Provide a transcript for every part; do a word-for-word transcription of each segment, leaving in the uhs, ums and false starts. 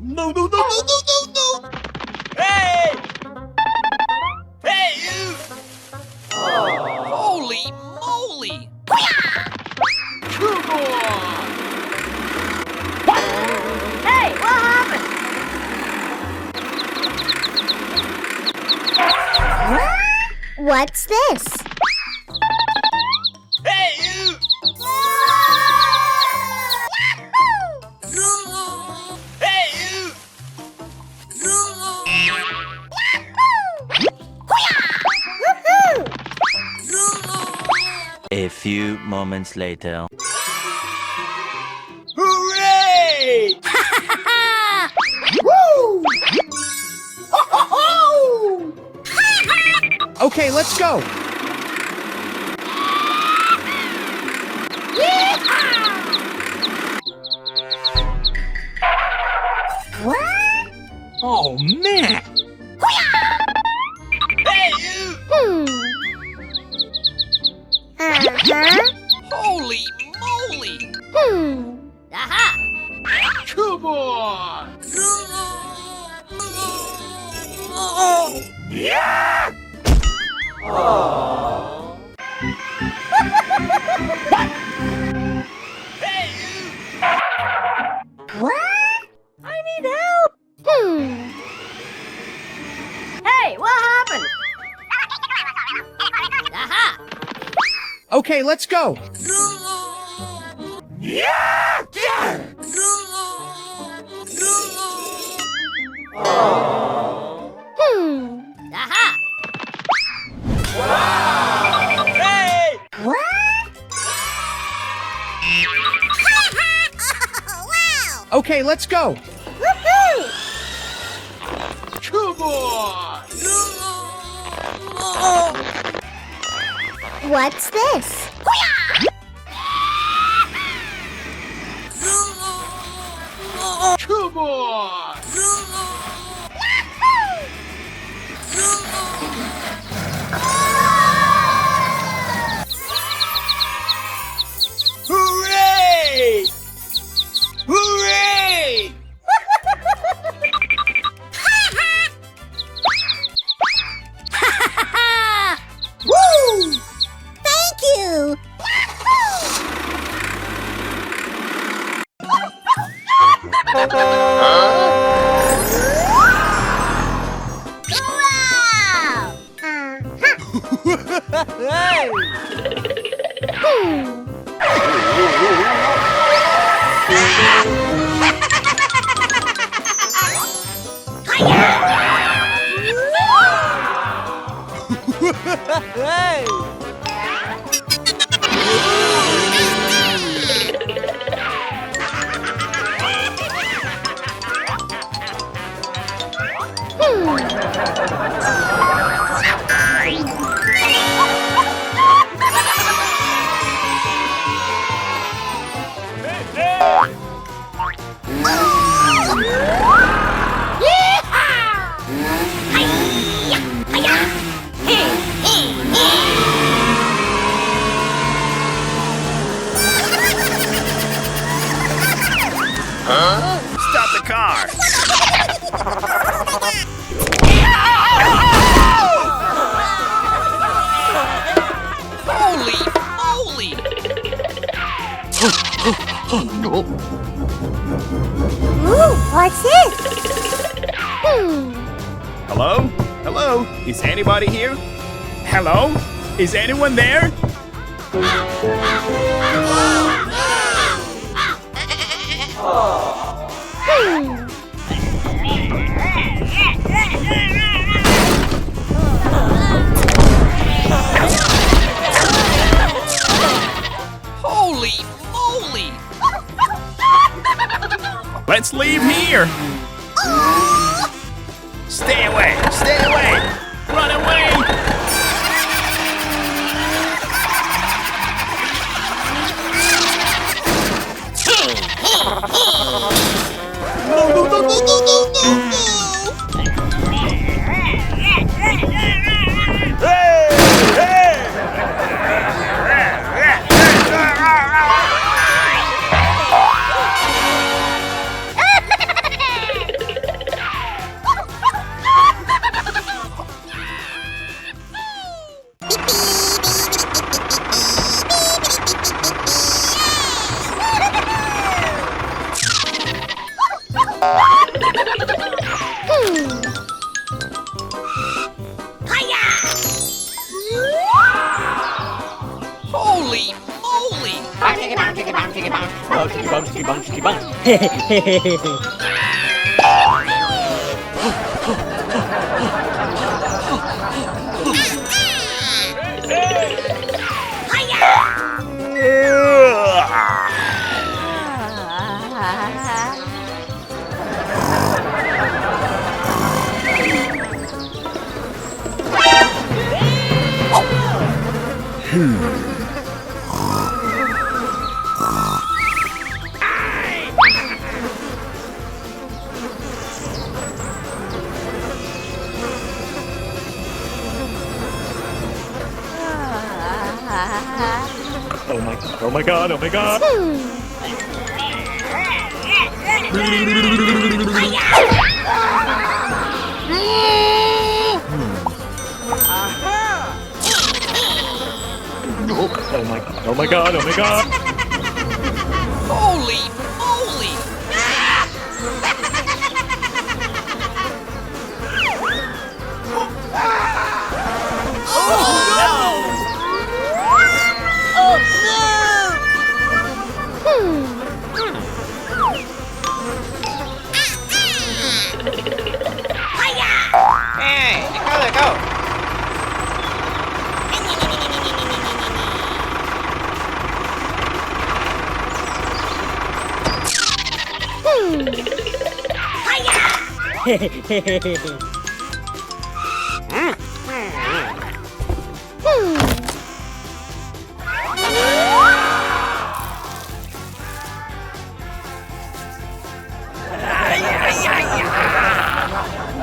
No, no, no, no, no, no, no! Hey! Hey, you! Holy moly! Come on! Hey, what happened? What's this? Hey, you! Hey, you! A few moments later. Hooray! Woo! Ho, ho, ho! Okay, let's go. Yeehaw! What? Oh, man! Hey, you! Hmm. Uh-huh. Holy moly! Hmm. Aha! Come on! Yeah! Aw. What? Hey, you! What? I need help! Hmm. Hey, what happened? Aha! Okay, let's go. Hmm. Aha! Wow! Hey! What? Wow! Okay, let's go. Woohoo! Come on! What's this? Come on! Hooray! Hooray! Woo! Thank you! Wow! Huh? Stop the car! Holy moly! Oh, no. Ooh, what's this? Hmm. Hello? Hello? Is anybody here? Hello? Is anyone there? Hmm. Holy moly! Let's leave here! Stay away! Stay away! Run away! No, no, no, no, no, no, no, no! Hey! Hey! Oh my, oh my God, oh my God. Oh my, oh my God, oh my God. Holy moly!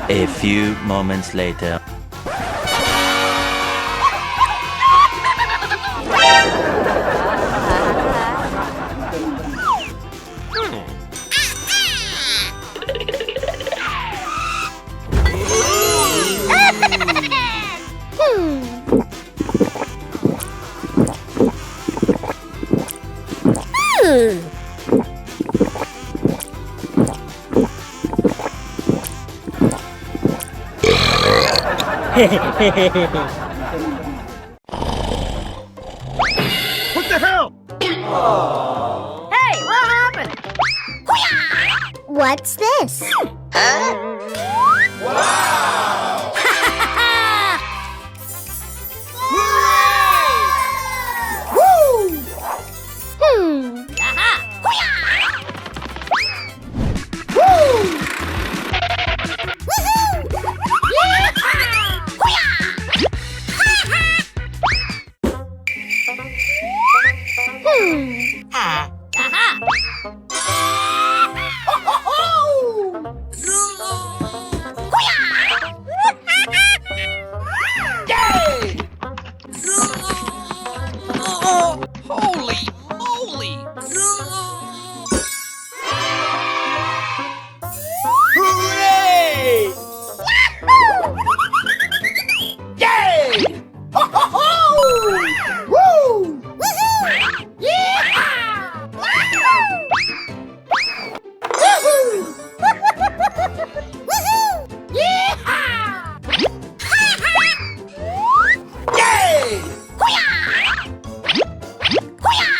A few moments later. What the hell? Hey, what happened? What's this? Huh? Wow! Hooray! Woo! Hmm. Aha! Hoo-yah! Woo! Woohoo! Yee-haw! Hoo-yah! Ha-ha! Hmm. Ah. Aha! Ho-ho-ho! Hoo-yah! Yay! Holy moly! Hooray! Yay! Ho, ho, ho! Woo! Woohoo! Yee-haw! Woohoo! Woohoo! Yee-haw! Yay! Hoo-yah! Hoo-yah!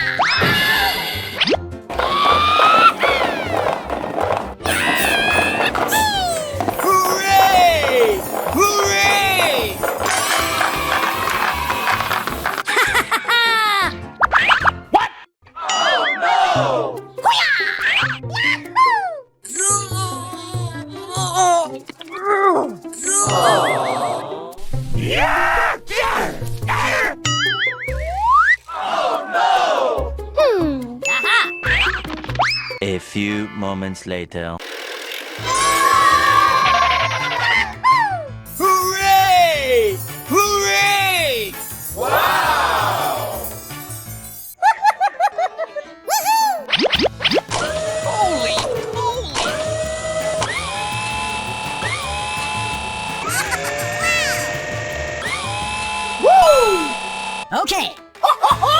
Hooray! Hooray! What? Oh, no! Hoo-yah! Yahoo! Hmm. Aha! A few moments later. Hooray! Hooray! Wow! Holy moly! Woo! Okay. Ho, ho, ho!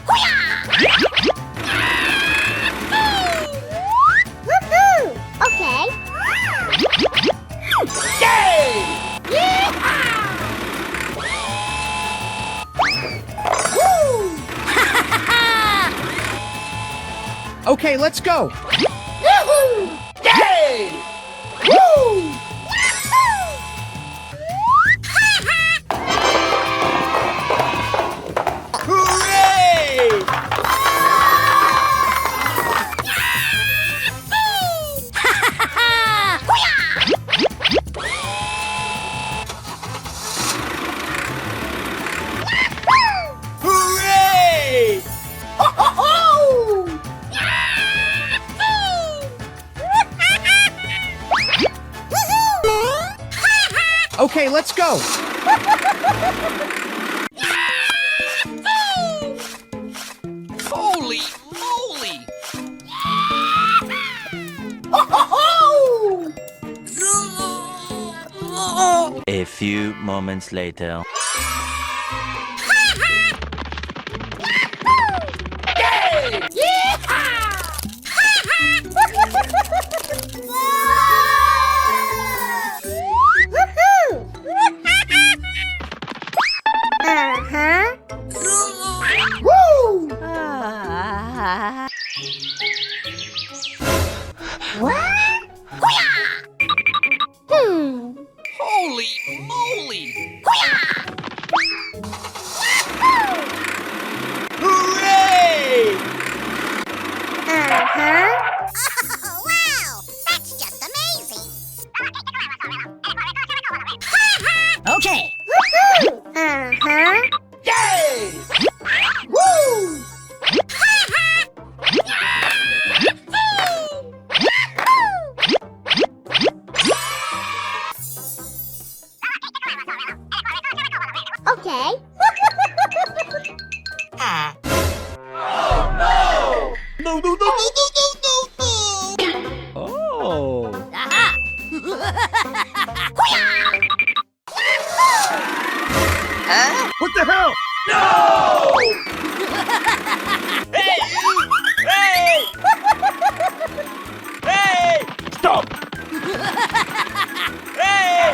Hoo-yah! Woohoo! Okay. Hey, let's go! Yay! Woo! Hooray! Hooray! Ho, ho, ho! Okay, let's go. Holy moly! A few moments later. Uh-huh. Woo! Ah. What? Hmm. Holy moly! Hooray! Uh-huh. Oh, wow! That's just amazing! Okay. Woohoo! Uh-huh. Yay! Woo! Okay. Ah. No, no, no, no, no, no, no, no! Oh. Aha! Huh? What the hell? No! Hey, you! Hey! Hey! Stop! Hey!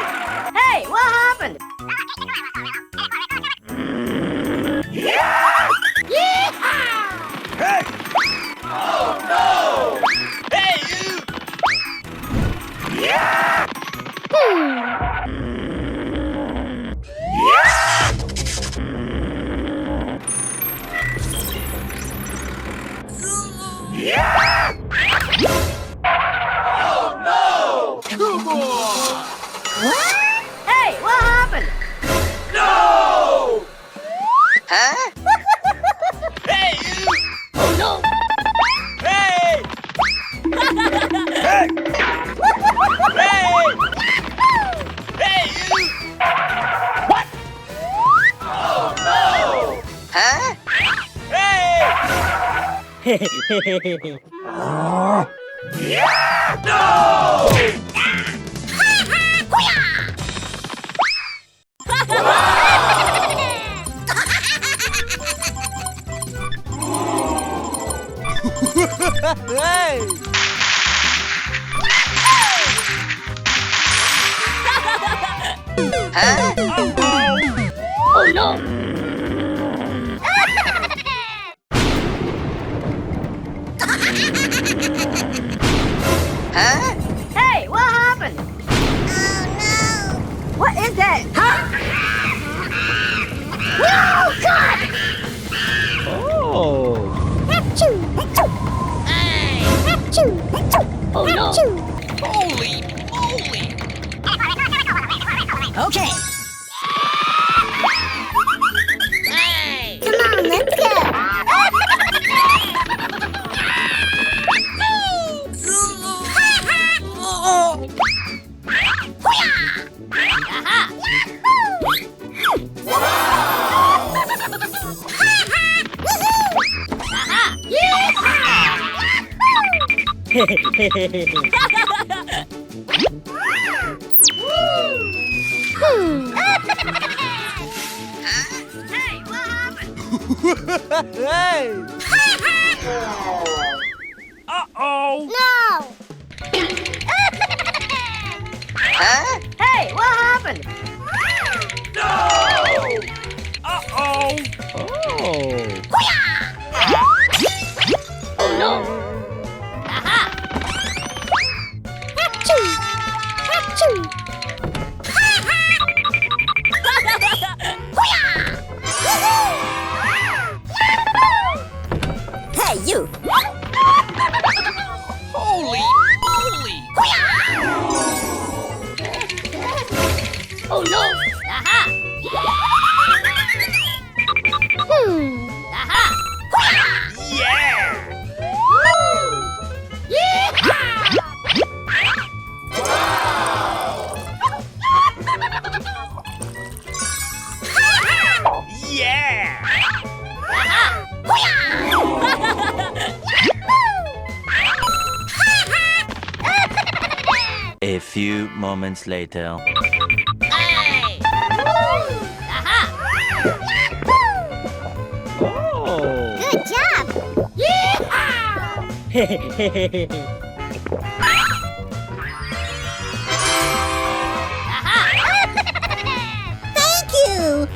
Hey, what happened? Yeehaw! Hey! Oh, no! Hey, you! Oh, no! Come on! What? Hey, what happened? No! Huh? Hey, you! Oh, no! Hey! Hey! Hey! Hey, you! What? Oh, no! Huh? Hey! No! Hey! Huh? Oh, no! Huh? Hey, what happened? Oh, no. What is that? Huh? No, God! Oh. Achoo! Achoo! Hey! Achoo! Achoo! Oh, no. Achoo! Holy moly! Okay. Hey! Come on, let's go. Hoo-yah! Aha! Yahoo! Aha! Yeehaw! Hmm. Hey, what happened? Hey! Uh-oh! No! Huh? Hey, what happened? No! Uh-oh! Oh. Hoo-yah! Oh, no! A few moments later. Hey! Aha! Oh! Good job! Yeehaw! Aha! Thank you!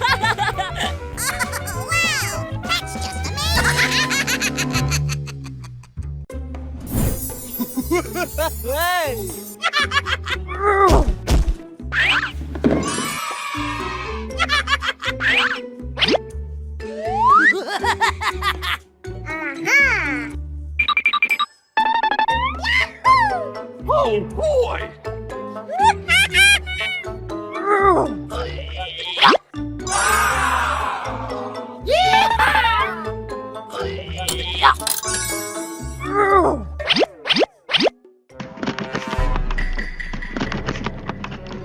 Wow! That's just amazing! Hey! Aha! Oh, boy!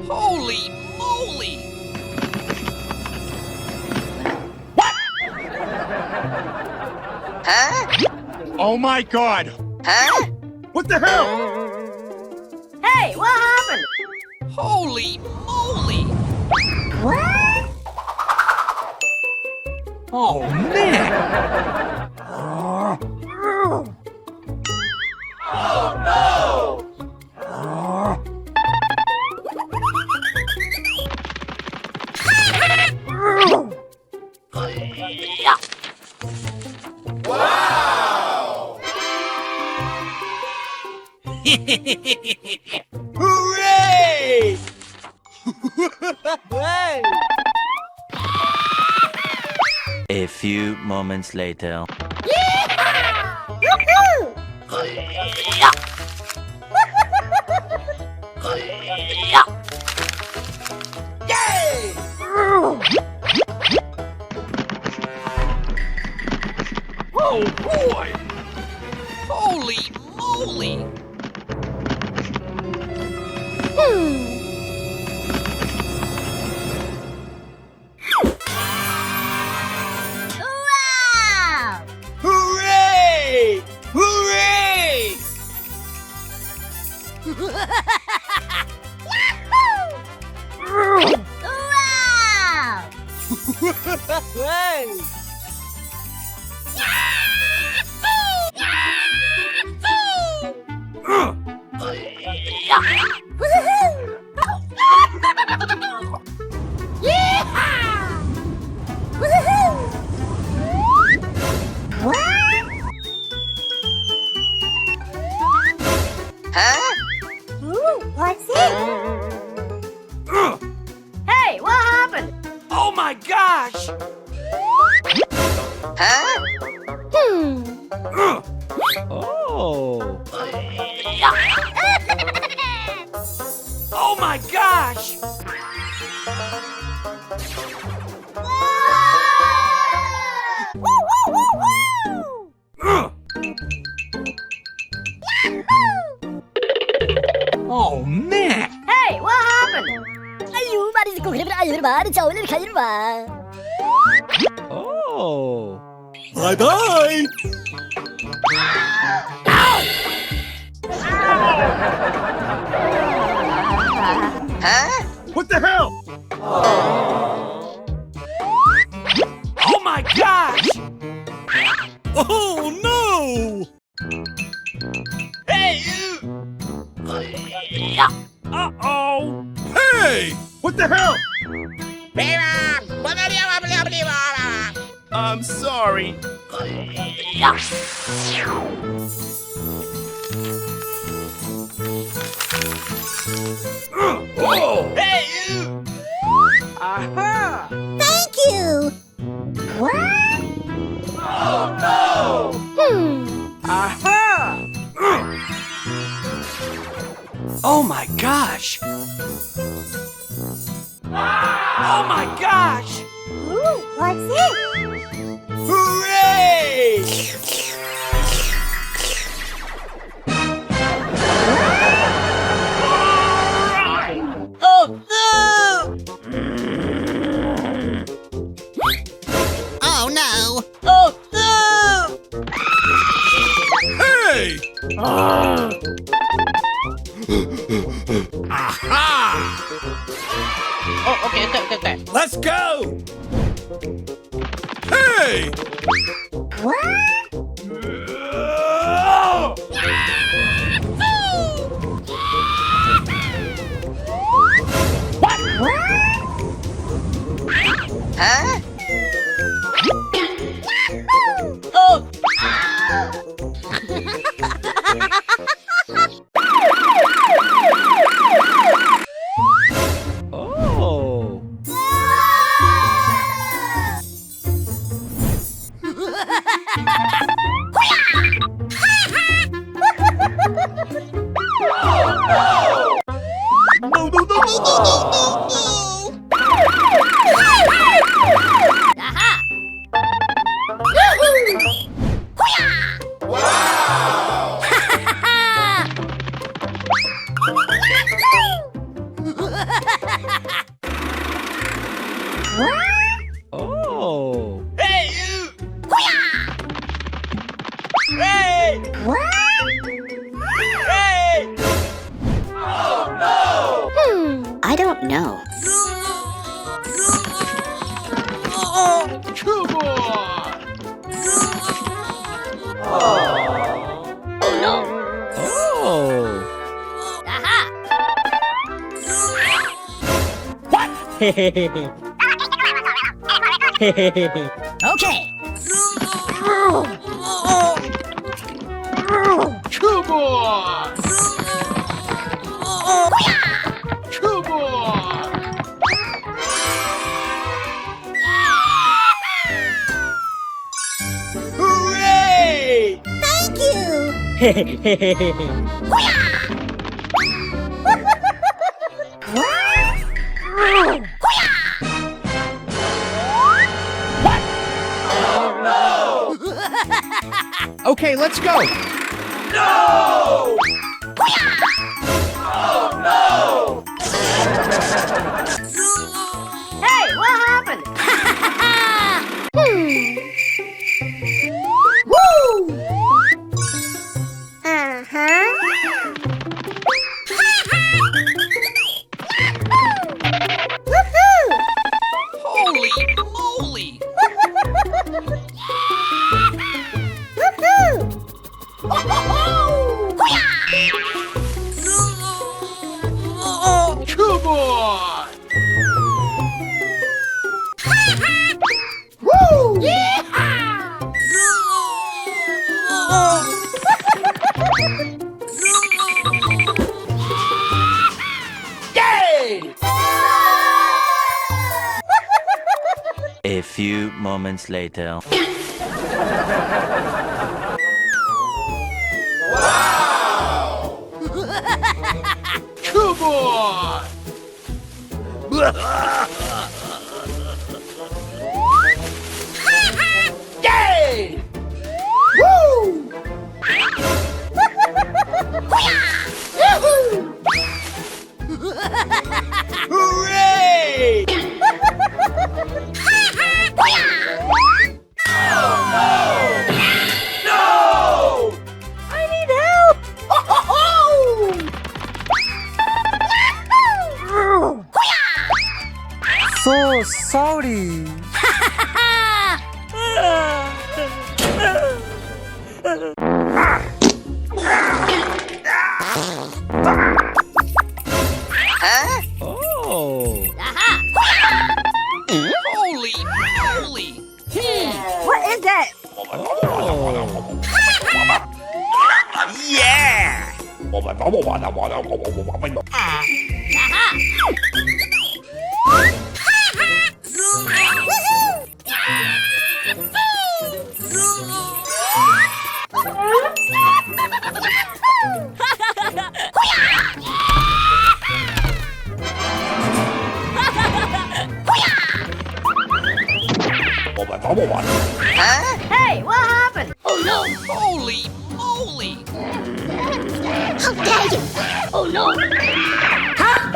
Holy moly! What? Huh? Oh my God! Huh? What the hell? Hey, what happened? Holy moly! What? Oh, man! Oh, no! Wow! Hooray! Hey! A few moments later. Yeehaw! Woohoo! Yay! Oh, boy! Holy moly! Hmm. Wow! Hooray! Hooray! Yahoo! Wow! Hey! Yahoo! Yahoo! Woohoo! Yeehaw! Woohoo! What? Huh? Ooh, what's it? Hey, what happened? Oh my gosh! Huh? Hmm. Oh. Oh my gosh! Woo, woo, woo, woo! Oh, man! Hey, what happened? Ayu, mari ko khirba, ayu, mari chawle khairba. Oh. Bye-bye. Huh? What the hell? Oh my gosh! Oh, no! Hey! Uh-oh! Hey! What the hell? I'm sorry. Oh! Hey! Aha! Thank you! What? Oh, no! Hmm. Aha! Oh my gosh! Oh my gosh! Ooh, what's it? Hooray! Oh, no! Oh, no! Oh, no! Hey! Aha! Oh, okay, okay, okay, okay. Let's go! Hey! Huh? Oh! Oh. Aha! Yahoo! Hoo-yah! Wow! Oh. Hey, you! Hoo-yah! Hey! Hey! Oh, no! Hmm, I don't know. Come on! Oh, no! Oh! Aha! What? Okay. Come on! Come on! Hooray! Thank you! What? Oh, no! Okay, let's go! No! Oh, no! Hey, what happened? Hmm. Woo! Uh-huh. Woohoo! Holy moly! Woohoo! Come on! Woo! Yeehaw! Yay! A few moments later. Wow! Come on! Yay! Woo! Hooray! Oh, no! No! I need help! Ho, ho, ho! So sorry. Huh? Oh. Aha! Holy moly! Hmm, what is that? Oh. Yeah! Aha! Huh? Hey, what happened? Oh, no! Holy moly! How dare you! Oh, no! Huh?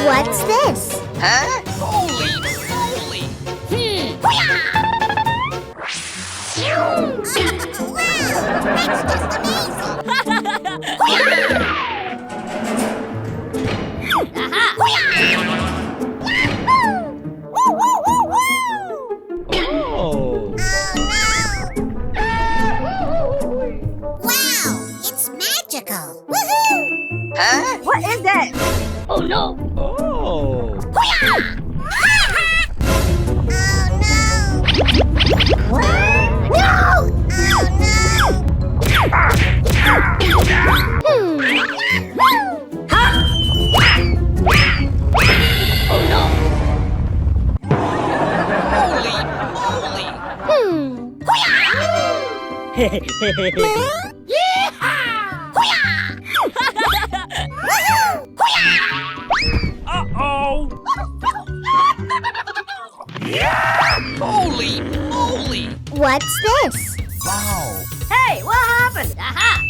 What's this? Huh? Holy Uh-oh. Holy moly! What's this? Wow. Hey, what happened? Aha!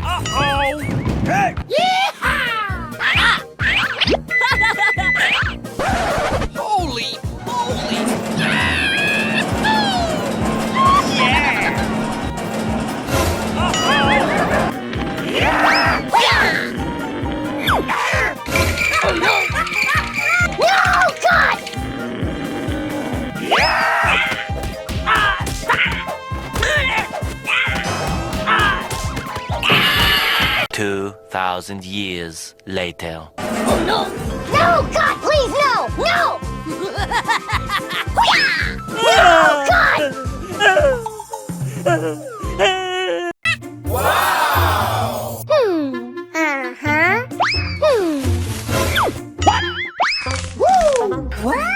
Uh-oh. Hey! Yeehaw! Aha! Holy moly! Yeah! Uh-oh! Yeah! Oh, no! No, God! Two thousand years later. Oh, no! No, God, please, no! No! No, God! Wow! Hmm. Uh-huh. Hmm. What? Woo! What?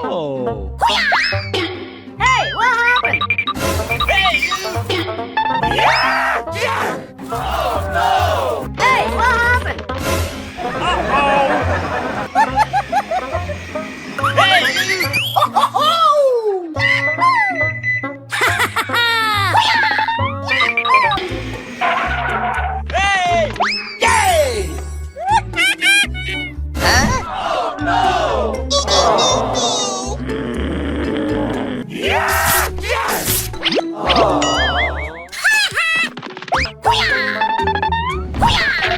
Oh. Hey, what happened? Hey, you! Yeah! Yeah! Oh, no! Hey, what happened? Uh-oh! Hey, you! Hey! Yay! Huh? Oh, no! Yeah! Yeah! Oh.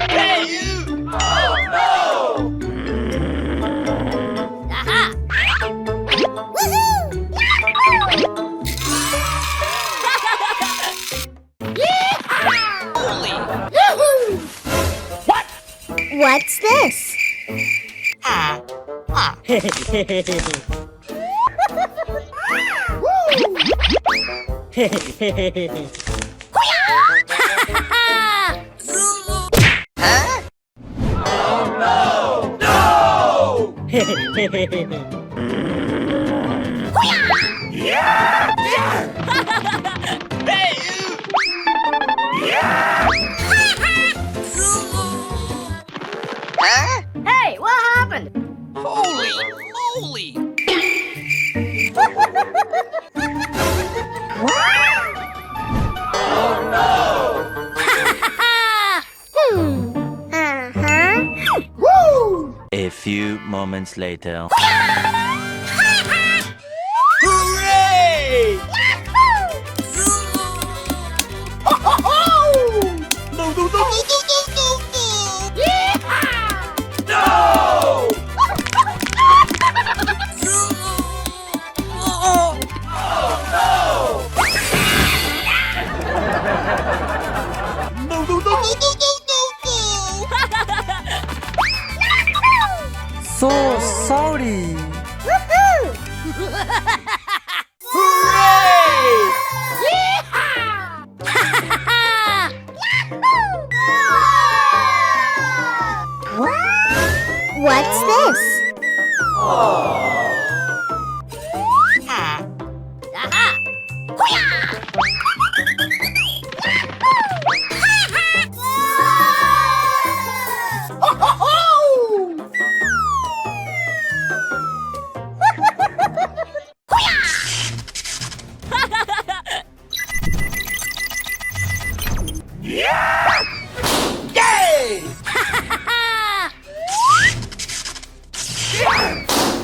Hey, you! Oh, no! Aha! Woohoo! Yahoo! Holy! Yahoo! What? What's this? Ah, ah. Woo! Huh? Oh, no! No! Yeah! Yeah! Hey, you! Yeah! Huh? Hey, what happened? Holy moly! Oh, no! Hmm. Uh-huh. Woo! A few moments later. Hooray! Yahoo! Ho, ho, ho! No, no, no, no, no, no, no, no! Yeehaw! No! Oh, no! No, no, no, no, no, no, no! So sorry. Woohoo! Hooray! Yeehaw! What's this? Aha! Hoo-yah!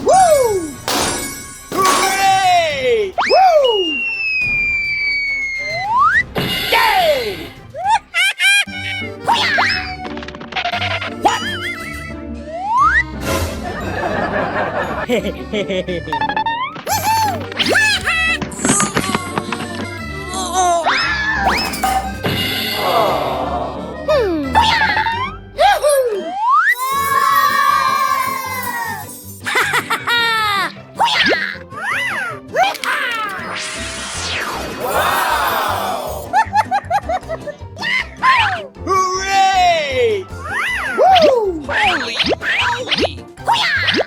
Woo! Hooray! Woo! Yay! What? Hmm. Yahoo! Wow! Hooray! Woo! Holy moly! Hoo-yah!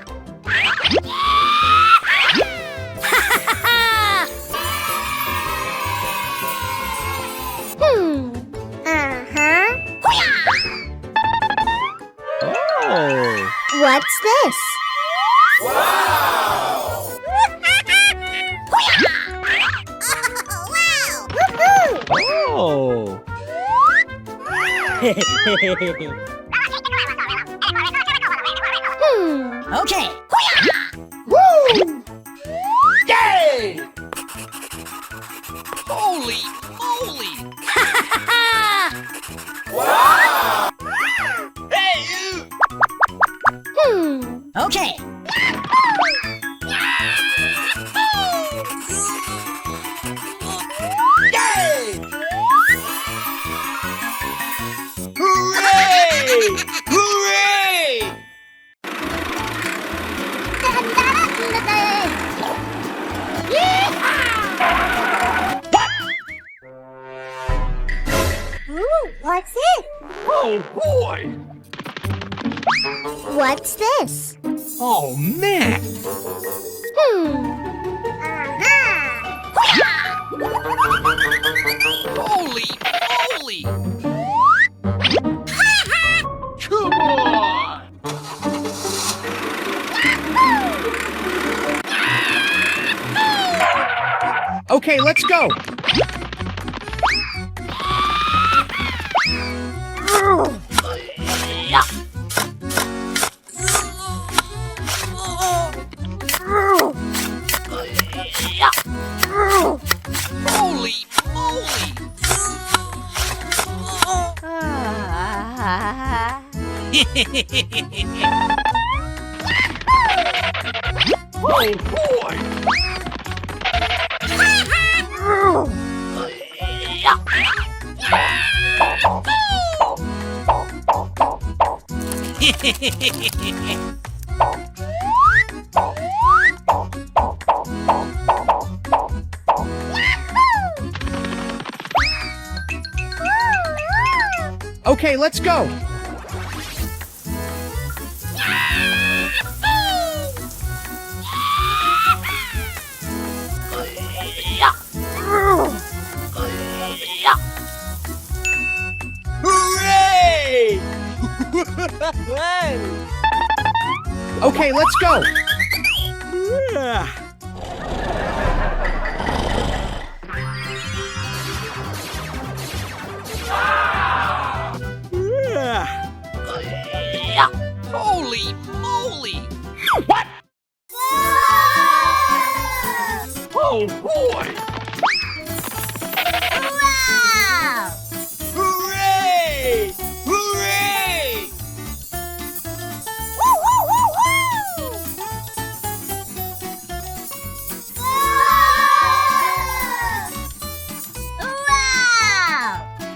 Oh. What's this? Wow! Wow! Woohoo! Oh. Hmm. Okay. Woo! Yay! Holy moly! Wow! Hey, you! Hmm. Okay. Yay! Hooray! Hooray! Ooh, what's it? Oh, boy! What's this? Oh, man! Hmm. Uh-huh. Holy moly! Come on! Okay, let's go. Holy moly! Oh, boy! Okay, let's go. Hooray! Okay, let's go. Holy moly! What? Oh, boy! Wow! Hooray! Hooray! Woo, woo, woo, woo! Wow!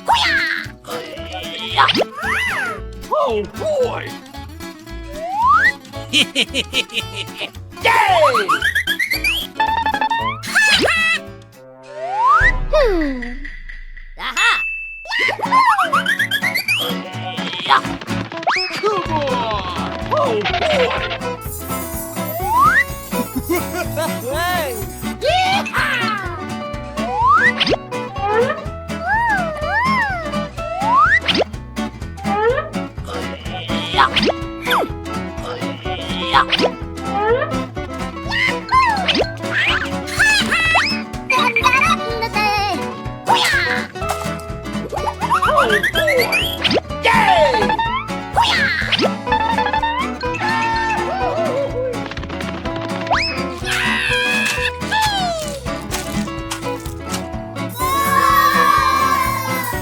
Wow! Hoo-yah! Oh, boy! Yay! Hmm. Aha! Come on! Oh, boy! Hey! Yeehaw!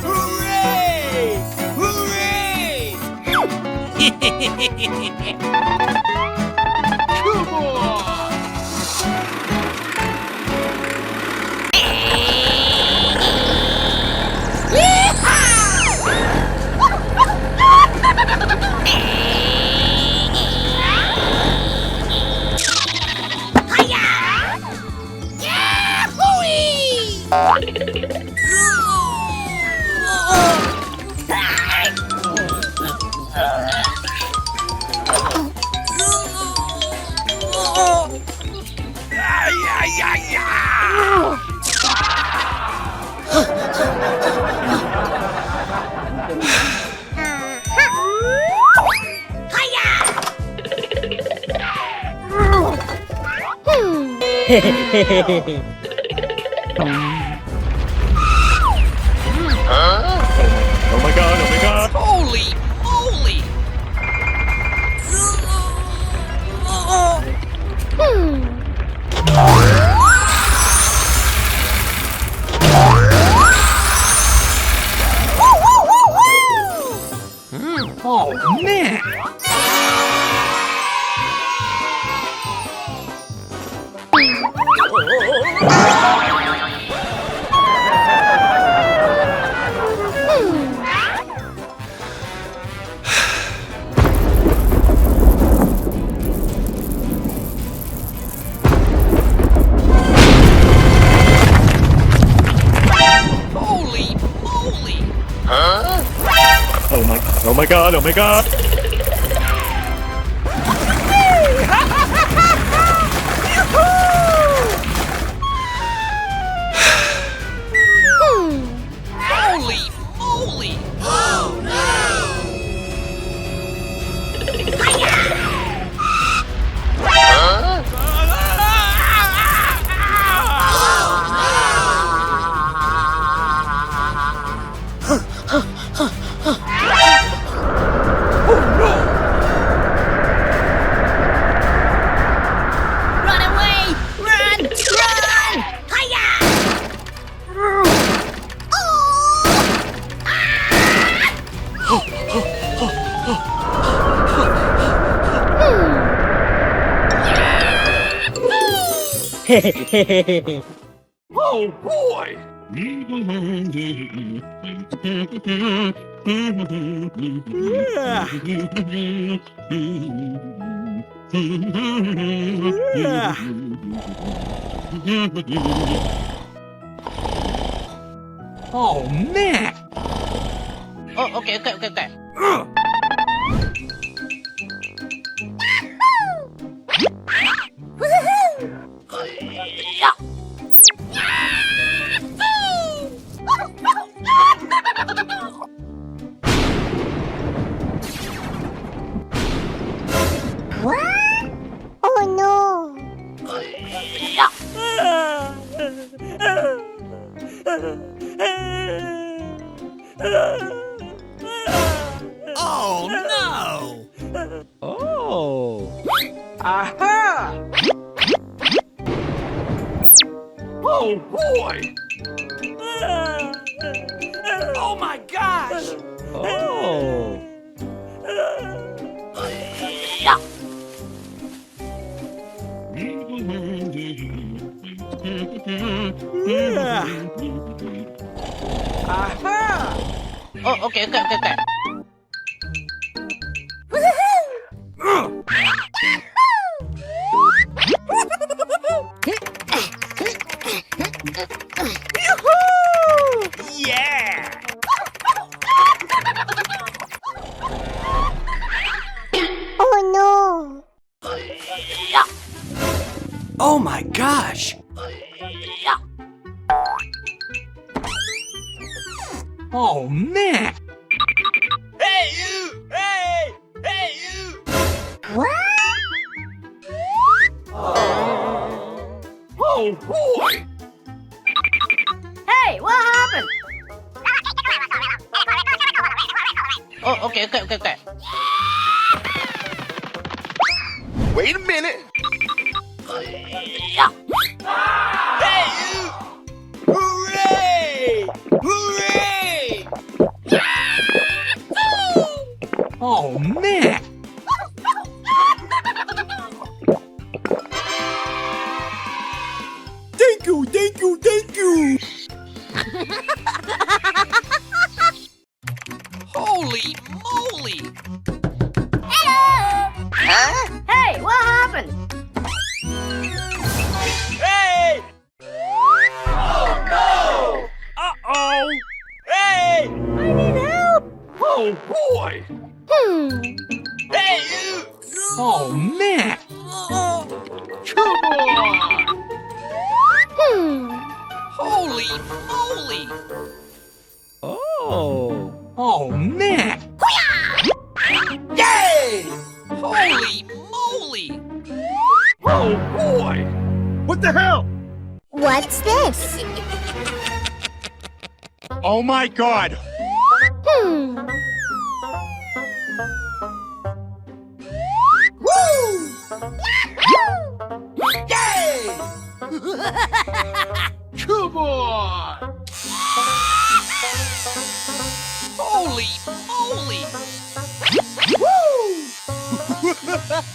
Hooray! Hooray! Come on! Huh? Oh my God, oh my God. Holy moly! Hmm. Mm, oh, man. Holy moly! Huh? Oh my, oh my God, oh my God! Holy moly! Oh no! Huh? Oh no! Run away! Run! Run! Hiya! Oh boy! Oh, man! Oh, okay, okay, okay, okay. What? Oh no! Oh no! Oh! Aha! Oh boy! Oh my gosh! Oh! Aha! Oh, okay, okay, okay, okay. Yoo-hoo! Yeah! Oh no! Oh my gosh! Oh man! Hey, you! Hey! Hey, you! What? Oh boy! Hey, what happened? Oh, okay, okay, okay, okay. Wait a minute. Hey, you! Hooray! Hooray! Oh man! Thank you, thank you, thank you. Holy moly! Hello! Huh? Hey, what happened? Hey! Oh no! Uh-oh! Hey! I need help! Oh boy! Hmm. Hey, you! Oh man! Come on! Hmm. Holy moly! Oh. Oh man! Yay! Holy moly! Oh boy! What the hell? What's this? Oh my God! Hmm. Woo! Yay! Come on! Holy moly! Woo!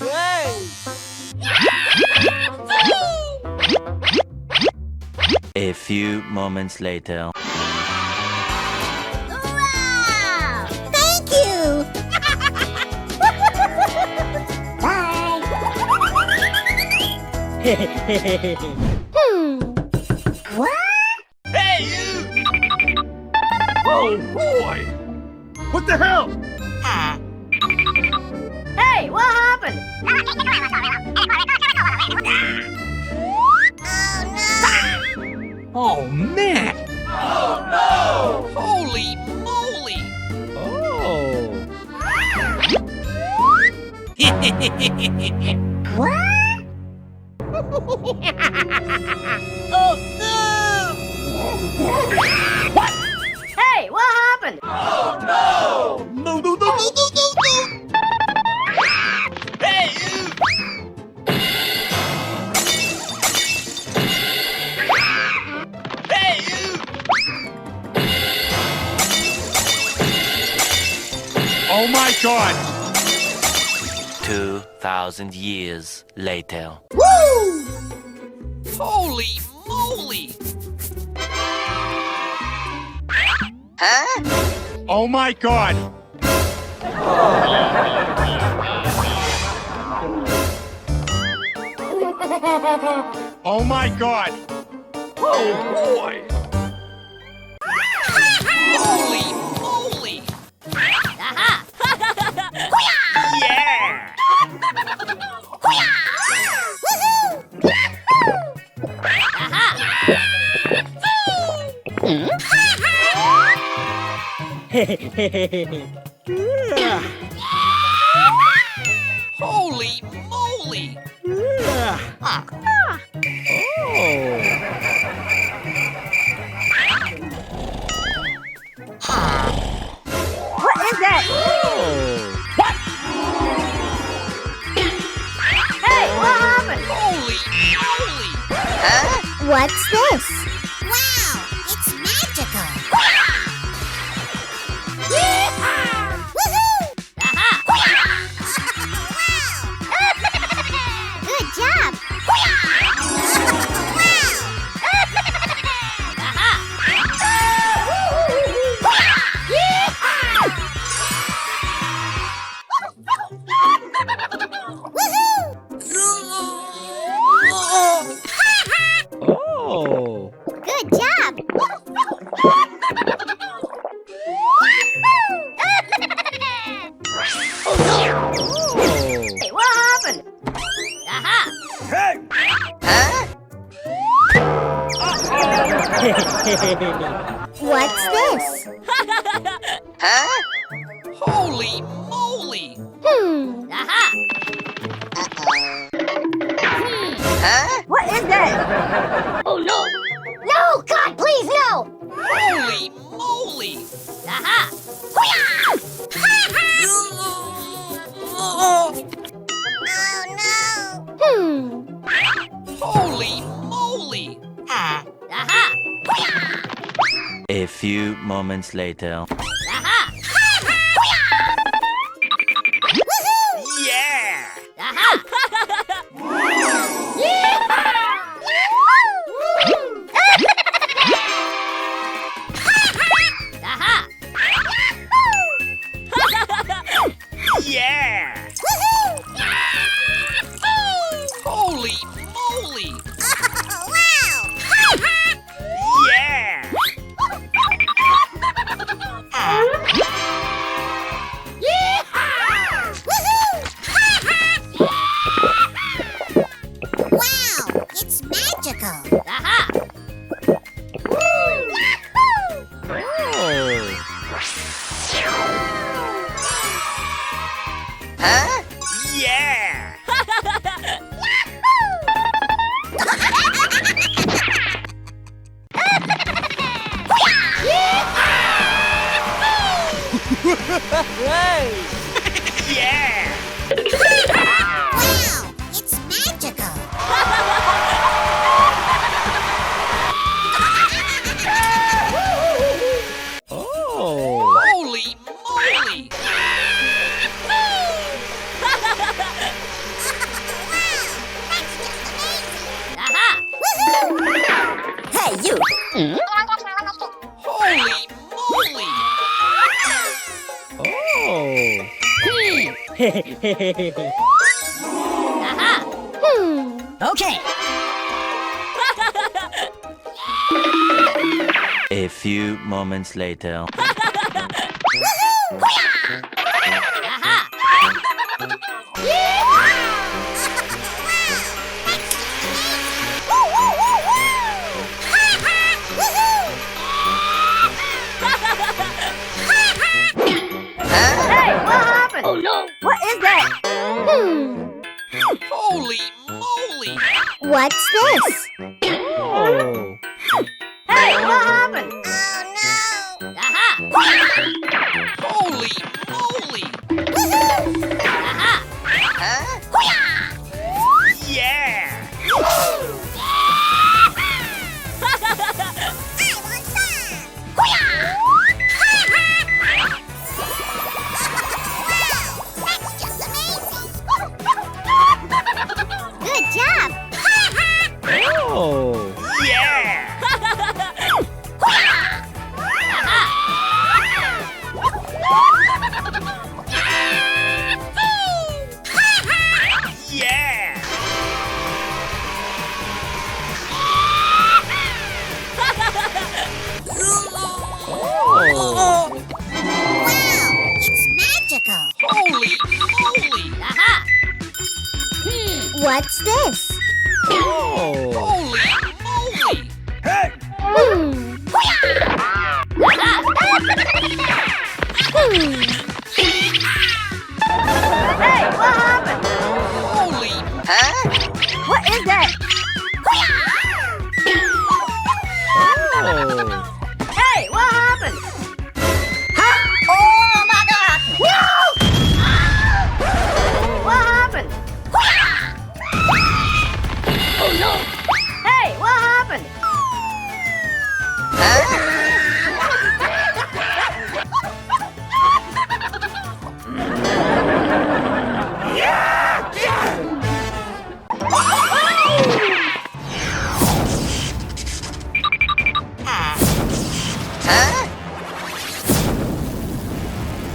Hey! A few moments later. Wow! Thank you! Bye! Hmm. What? Hey, you! Oh, boy! What the hell? Hey, what happened? Oh, no! Oh, man! Oh, no! Holy moly! Oh! What? Oh, no! What? Hey, what happened? Oh, no! No, no, no, no, no, no, no! Hey, you! Hey, you! Oh my God! Two thousand years later. Woo! Holy moly! Huh? Oh my God! Oh my God! Oh boy! Holy moly! Aha! Yeah! Woohoo! Aha! Holy moly! Ah. Oh. What is that? Oh. What? Hey, what happened? Holy moly! Huh? What's this? Wow, it's magical! Yeehaw! Woohoo! Aha! Wow! Good job! Wow! Aha! Yeehaw! Woohoo! Oh! Good job! Hey, what happened? Aha! Hey! Huh? What's this? Huh? Holy moly! Hmm. Aha! Huh? What is that? Oh no! No, God, please, no! Holy moly! Aha! Hoo-yah! Oh no! Hmm. Holy moly! Ah. Aha! A few moments later. Aha! Yeah! Aha! Aha! Yeah! Holy moly! Wow! Yeah! Yeehaw! Woohoo! Wow, it's magical! Aha! Oh. Huh? Yeah! Whoa! Yeah! Wow! It's magical! Oh! Holy moly! Wow! That's just amazing! Aha! Woohoo! Hey, you! Holy moly! Oh! Aha! Hmm. Okay. A few moments later. Woohoo! Hoo-yah! Aha! Hey, what happened? Oh, no. What is that? Hmm. Holy moly! What's this? Oh. Hey, what happened? Oh, no. Aha! Holy moly! Woohoo! Aha! Huh? Yeah! I want some! Hoo-yah! Wow! That's just amazing! Good job! Oh! Yeah! Yeah! Oh. Wow, it's magical! Holy moly! Aha! Hmm, what's this? Oh. Holy moly! Hey! Hmm. Aha! Hmm. Hey, what happened? Holy. Huh? What is that? Oh. Hey, what happened? Huh? Oh my God! No! What happened? Oh no! Hey, what happened?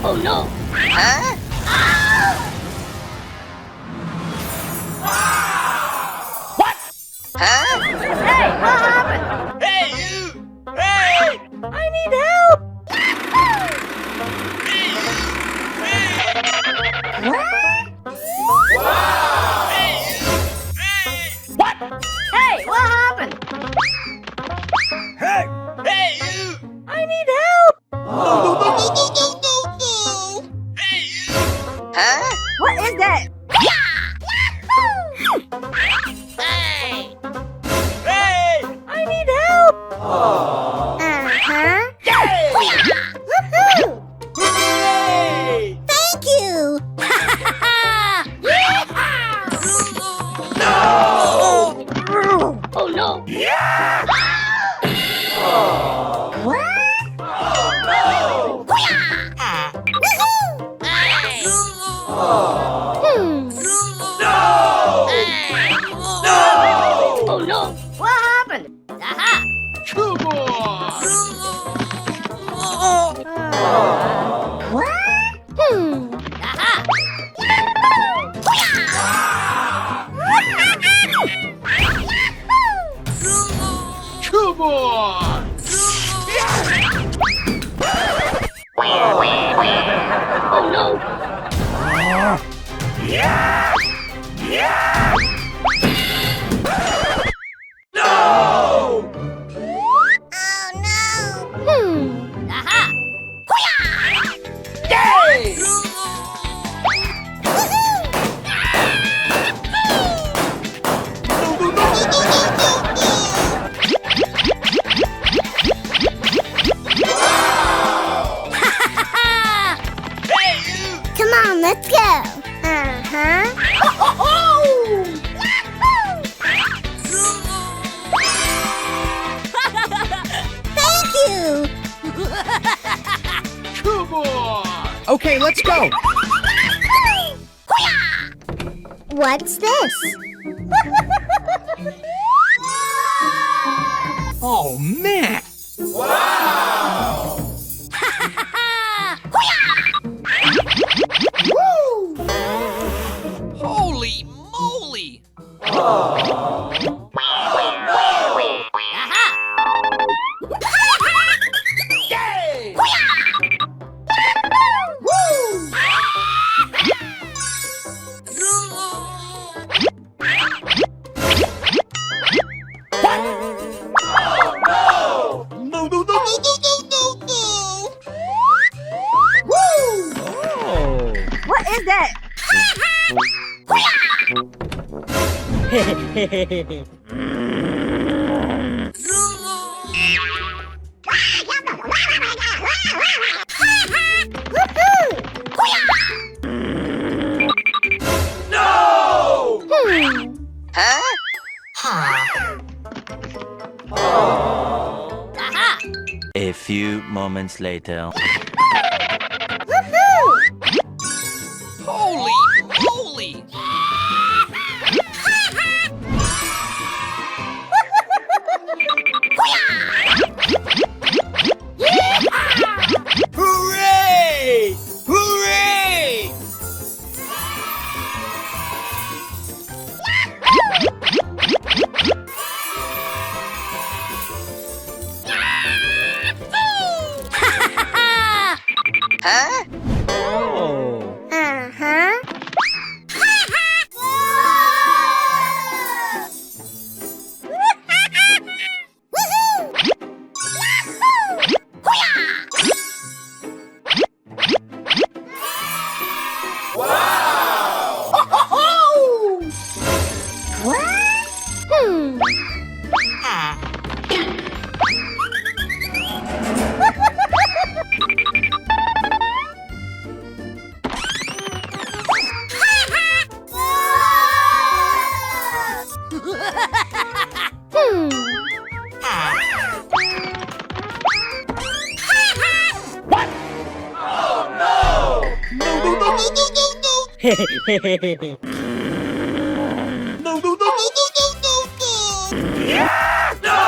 Oh no! Huh? What? Huh? Hey, what happened? Hey, you! Hey! I need help! Hey, you! Hey! What? Hey, you! Hey! What? Hey, what happened? Hey! Hey, you! I need help! No, no, no, no, no, no, no, no! Hey, you! Huh? What is that? Hey! Hey! I need help! Uh-huh. Yay! Woohoo! Yay! Thank you! No! Oh, no! Yeah! What? Oh, no! Woohoo! Hey! Hmm. No! Hey! No! Oh, no! What happened? Aha! Come on! What? Hmm. Aha! Come on! Oh no! Yeah! Yeah! No! Oh, no! Hmm. Aha! Hoo-yah! Yay! Woohoo! Hey, Let's go! What's this? Oh, man! Wow! Woo! Holy moly! Aha! Yay! Woo! No, no, no, no, no, no, no, no! Woo! Oh. What is that? No! Hmm. Huh? Huh. Aha! A few moments later. Woohoo! Holy moly! Hooray! Hooray! Huh? Oh. Uh-huh. Woohoo! Yahoo! Hoo-yah! Wow! What? Hmm. Ah. Hmm. What? Oh, no! No, no, no, no, no, no, no! No, no, no, no, no, no, no, no! No!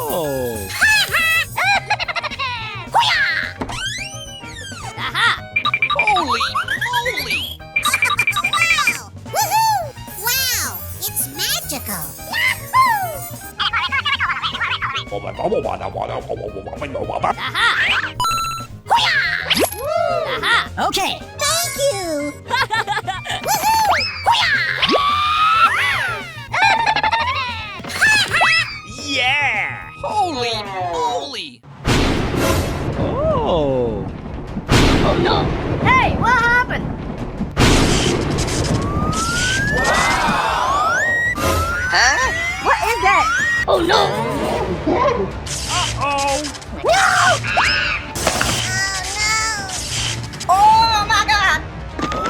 Oh. Aha! Holy moly! Wow! Woohoo! Wow! It's magical! Yahoo! Aha! Hoo-yah! Aha! Okay. Thank you! Woohoo! Hoo-yah! Yeah! Holy moly! Oh. Oh no! Hey, what happened? Huh? What is that? Oh no! Uh-oh! No! Oh no! Oh my God! Oh.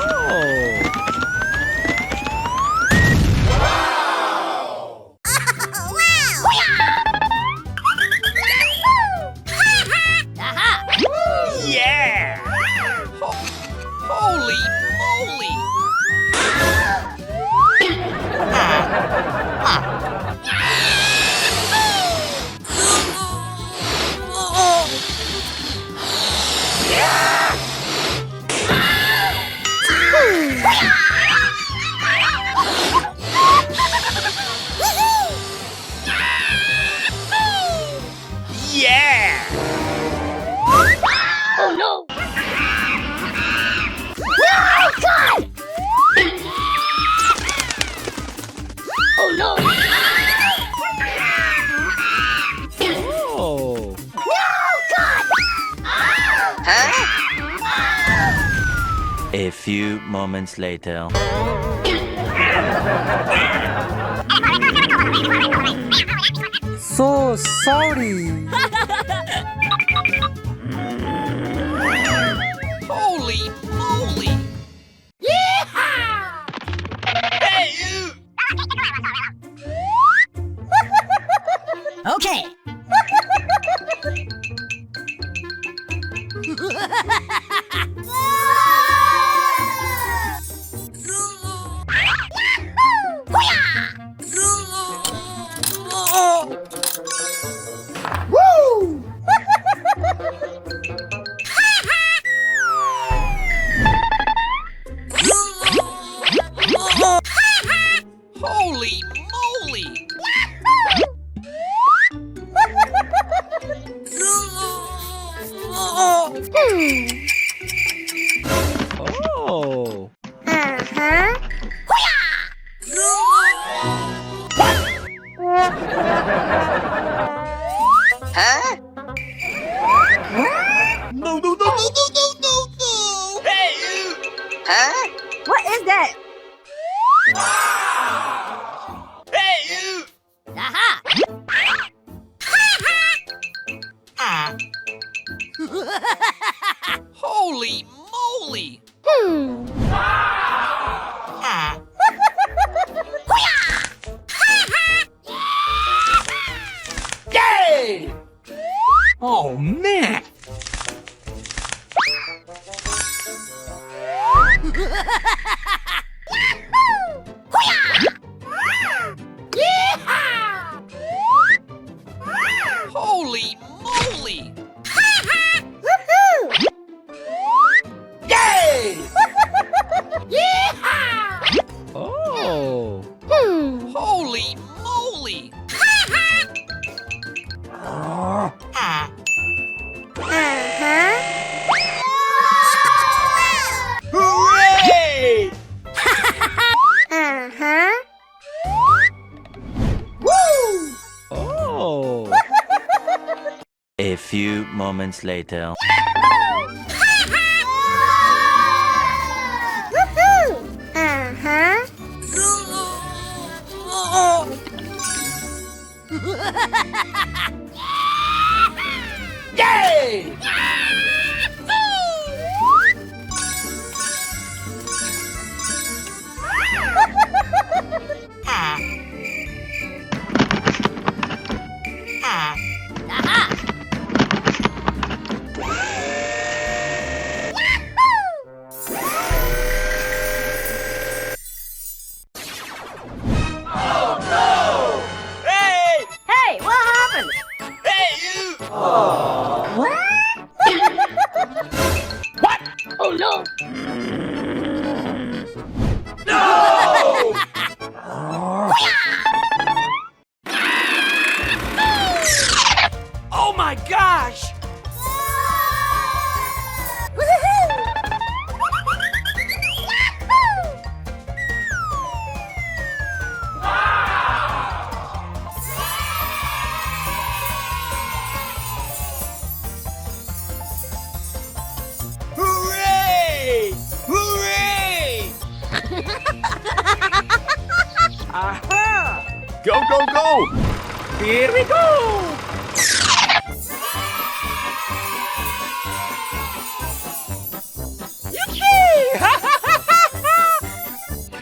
Wow! Aha! Yeah! Ho-, holy moly! Yeah! Oh no! Oh God! Oh no! Oh. No, God! Huh? A few moments later. So sorry. Holy moly! Yeehaw! Hey, you! Okay. Holy moly! Oh. Uh-huh. Huh? No, no, no, no, no, no, no, no! Hey, you! Huh? What is that? Hey, you! Aha! Holy moly! Hmm. Yay! Oh, man! Holy moly! Yay! Yeehaw! Oh. Hmm. Holy moly! Uh-huh. Hooray! Uh-huh. Woo! Oh. A few moments later. Woohoo! Uh-huh. Yay! Hey! Hey, what happened? Hey, you! What? What? Oh, no. No! Oh my gosh! Hooray! Hooray! Aha! Go, go, go! Here we go! Yuki!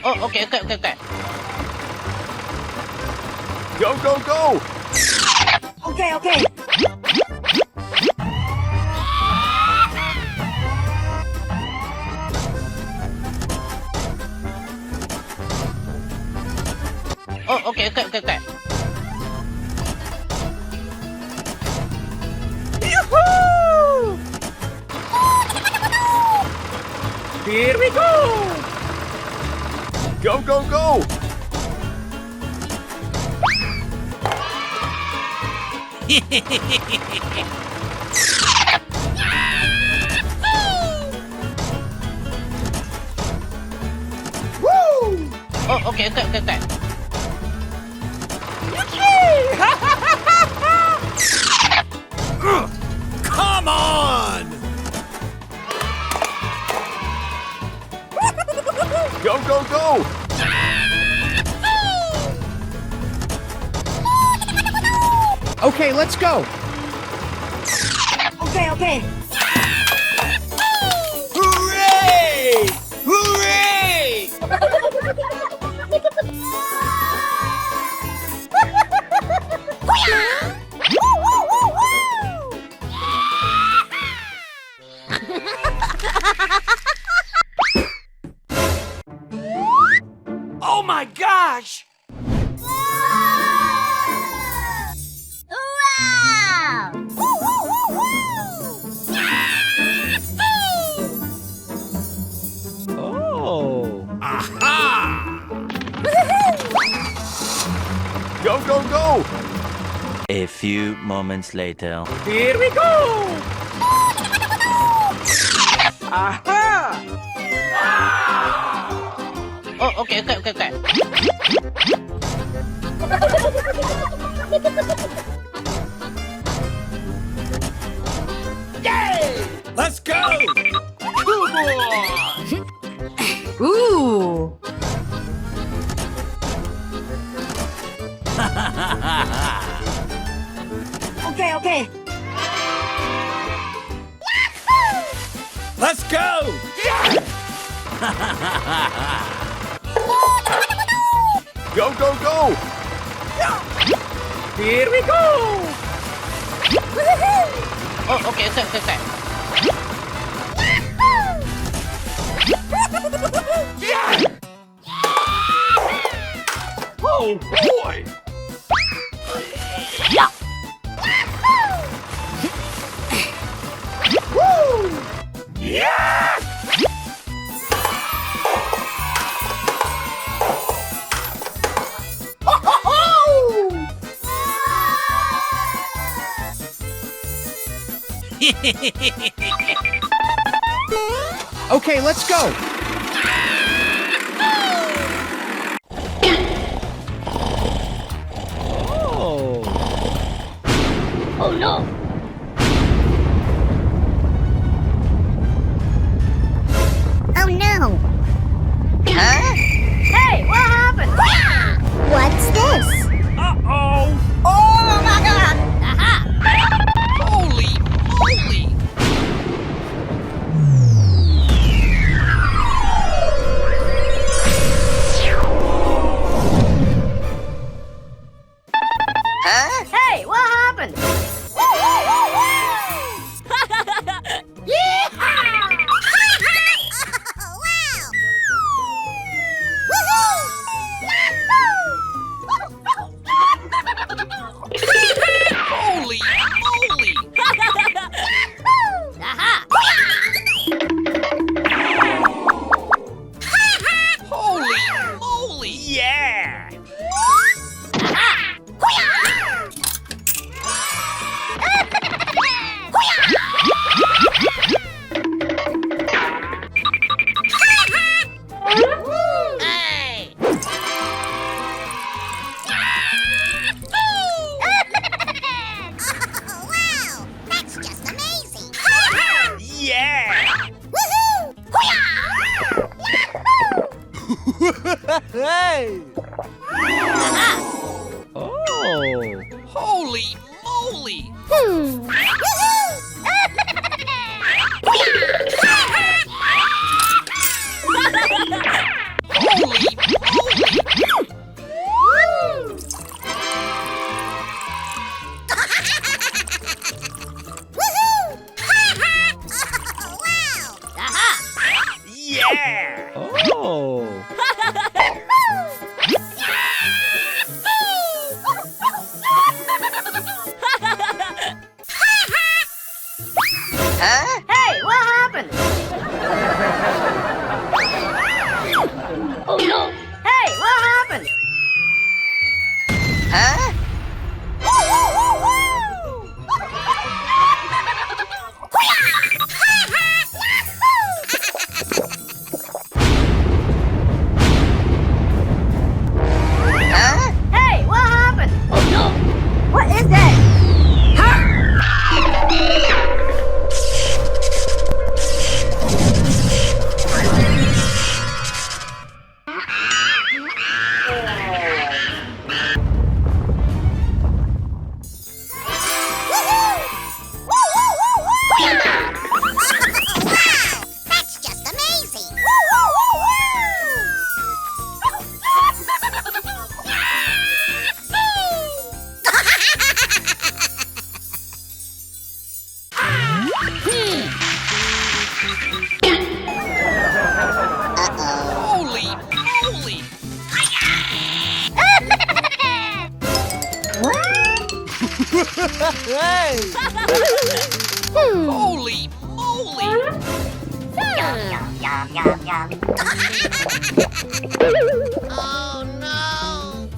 Oh, okay, okay, okay, okay. Go, go, go! Okay, okay. Oh, okay, okay, okay, okay. Yoo-hoo! Here we go! Go, go, go! Woo! Oh, okay, okay, okay, okay. Come on! Go, go, go! Okay, let's go. Okay, okay. Hooray! Hooray! Oh my gosh! Wow! Oh! Aha! Go, go, go! A few moments later. Here we go! Aha! Oh, okay, okay, okay, okay. Yay! Let's go! Cool boy! Ooh. Okay, okay. Let's go! Go, go, go! Here we go! Oh, okay, okay, okay, okay. Yeah! Oh, boy! Yeah! Woo! Yeah! Okay, let's go. Oh. Oh no. Oh no. Huh? Hey, what happened? What's this? Uh-oh. Oh my God. Aha. Holy moly. Huh? Hey, what happened? Yeehaw! Wow! Woohoo! Yahoo! Holy moly! Aha! Holy moly! Yeah! Aha! Hey! Wow! That's just amazing! Yeah! Woohoo! Hoo-yah! Yahoo! Hey! Aha! Oh! Holy moly! Hmm. Woohoo! Holy moly! Woohoo! Wow! Aha! Yeah! Oh! Hey! Holy moly! Yum, yum, yum, yum, yum. Oh, no!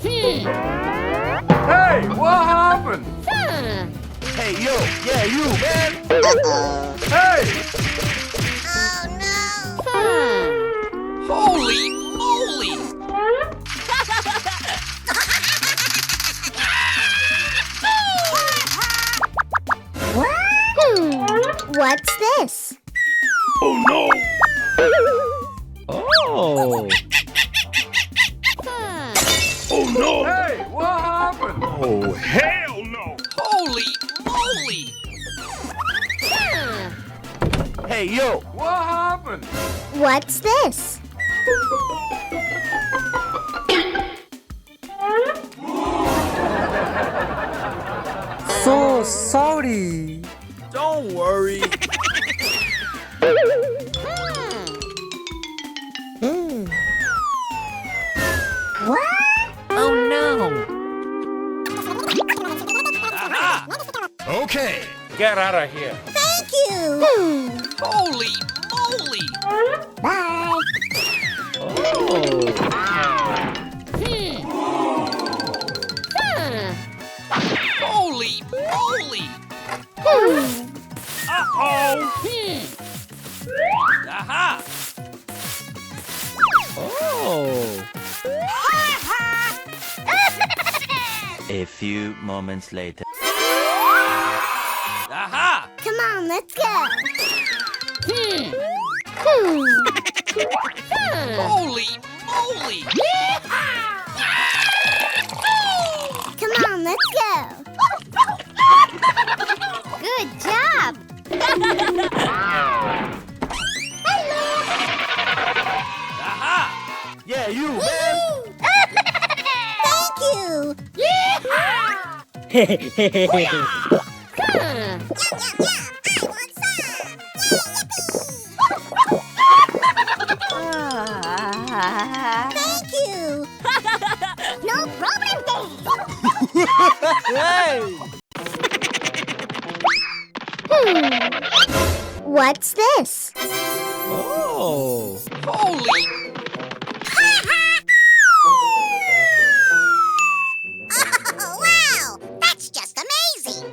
Hmm. Hey, what happened? Hmm. Hey, yo, yeah, you, man. Uh-oh. Hey! Oh, no. Hmm. Holy moly! Hmm. What's this? Oh, no! Oh. Hmm. Oh, no! Hey, what happened? Oh, hell no! Holy moly! Hmm. Hey, yo! What happened? What's this? So sorry. Don't worry. Hmm. What? Oh, no. Aha! Okay. Get out of here. Thank you. Hmm. Holy moly. Bye. Oh. Hmm. Hmm. Holy moly. Hmm. Uh-oh. Hmm. Aha. Oh. A few moments later. Aha! Come on, let's go. Hmm. Hmm. Holy moly! Come on, let's go. Good job. Aha! Yeah, you, man. Thank you. Yeehaw! Yum, yum, yum. I want some. Yay, yippee! Thank you. No problem, Dad. Hey! Hmm. What's this? Oh. Holy. Oh, wow! That's just amazing!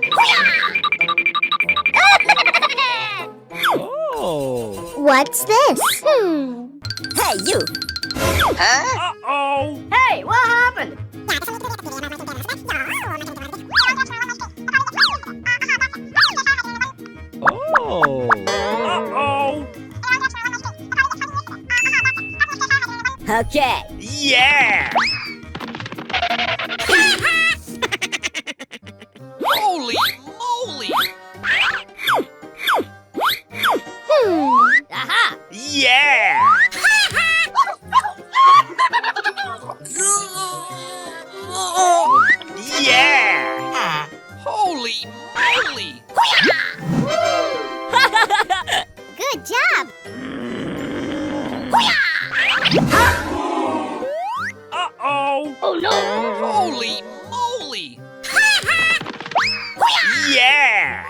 Oh. What's this? Hmm. Hey, you! Huh? Uh-oh! Hey, what happened? Oh. Uh-oh. Okay. Yeah! Holy moly! Hmm. Aha! Yeah! Yeah! Holy moly! Good job! Uh-oh! Oh, no! Holy moly! Yeah!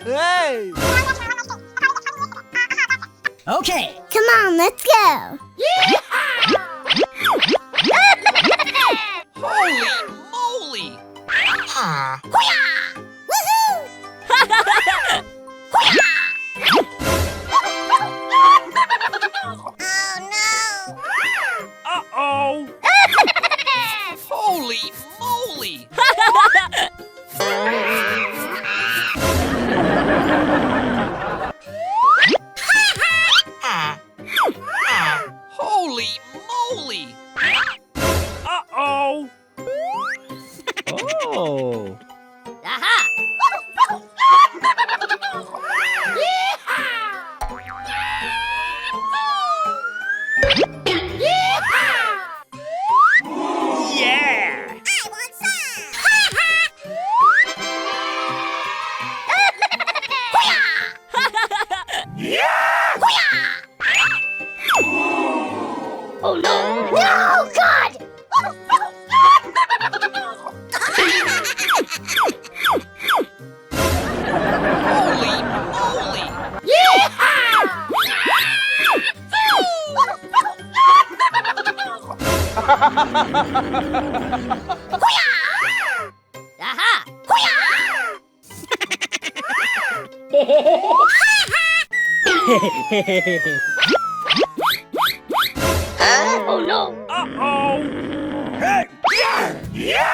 Hey! Okay. Come on, let's go. Holy moly! Huh. Woohoo! Oh, no! Uh-oh! Holy moly! Holy moly! Uh-oh! Oh. Aha! Yeehaw! Yeehaw! Yeah! I want some! Yeah! Hoo-yah! Huja! Aha! Huja! Huh? Oh no! Uh-oh! Hey! Yeah! Yeah!